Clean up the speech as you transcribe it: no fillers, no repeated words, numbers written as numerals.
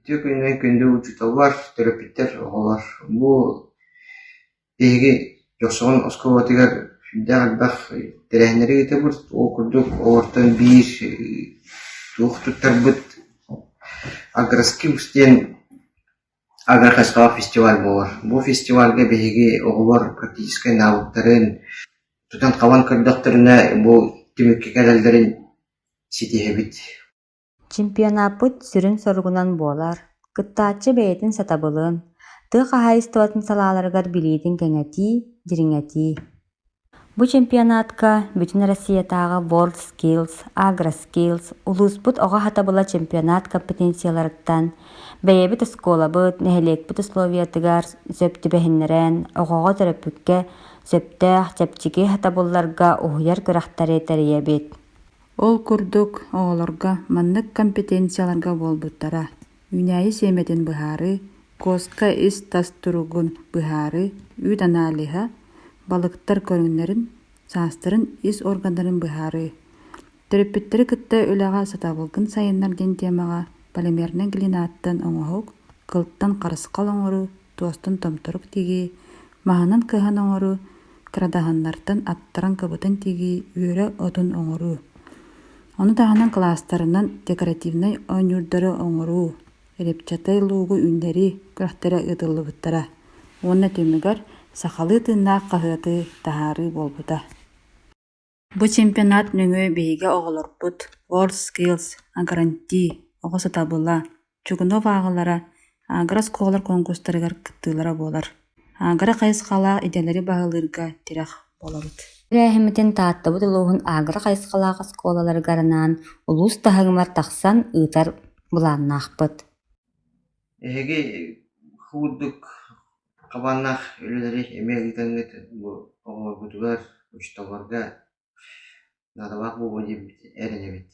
Үтүө күнүнэн күндү учууталлар, төрөппүттэр, оҕолор! Бу биһиги Дьохсоҕон оскуолатыгар сүрдээх элбэх тэрээһиннэри ыытабыт. Ол курдук олортон биир туох туттарбыт «Агроскилс» диэн агрохайысхалаах фестиваль буолар. Бу фестивальга биһиги оҕолор практическай навыктарын тутан-хабан көрдөхтөрүнэ бу түмүккэ кэлэллэрин ситиһэбит. Чемпионаппыт сүрүн соругунан буолар: кыттааччы бэйэтин сатабылын, тыа хаһаайыстыбатын салааларыгар билиитин кэҥэтии, дириҥэтии. Бу чемпионатка Бүтүн Россиятааҕы WorldSkills, AgroSkills, улууспут оҕо сатабыла чемпионат компетенцияларыттан, бэйэбит оскуолабыт, нэһилиэкпит условиятыгар сөп түбэһиннэрэн, оҕоҕо төрөппүккэ сөптөөх, чэпчэки сатабылларга уһуйар күрэхтэри тэрийэбит. Ол курдук, оҕолорго маннык компетенцияларга буолбуттара: үүнээйи сиэмэтин быһаарыы, куоска ис-тас туругун быһаарыы, үүт аналиһа, балыктар көрүҥнэрин, саастарын, ис органнарын быһаарыы. Төрөппүттэри кытта үлэҕэ сатабылгын сайыннар диэн темаҕа полимернай глинаттан оҥоһук, кылтан харысхал оҥоруу, туостан томторук тигии, маһынан кыһан оҥоруу, кырадаһыннартан аттаран кыбытан тигии, үөрэ отун оҥоруу. Ону таһынан кылаастарынан декоративнай оонньуурдары оҥоруу, репчатай луугу үүннэрии күрэхтэрэ ыытыллыбыттара уонна түмүгэр сахалыы тыыннаах хаһыаты таһаарыы буолбута. Бу чемпионат нөҥүө биһиги оҕолорбут WorldSkills, Агранти, Оҕо сатабыла, Чугунов ааҕыылара агро-оскуолалар куонкурустарыгар кыттыылара буолар. Агро хайысхалаах идэлэри баһылыырга тирэх буолабыт. Тэрээһиммитин Тааттабыт улууһун агро хайысхалаах оскуолаларыгар анаан улуус таһымыгар тахсан ыытар былааннаахпыт. Эһиги курдук хабааннаах үлэлэри эмиэ ыытаҥҥыт бу оҕолоргутугар, учууталларга наадалаах буолуо диэбит эрэнэбит.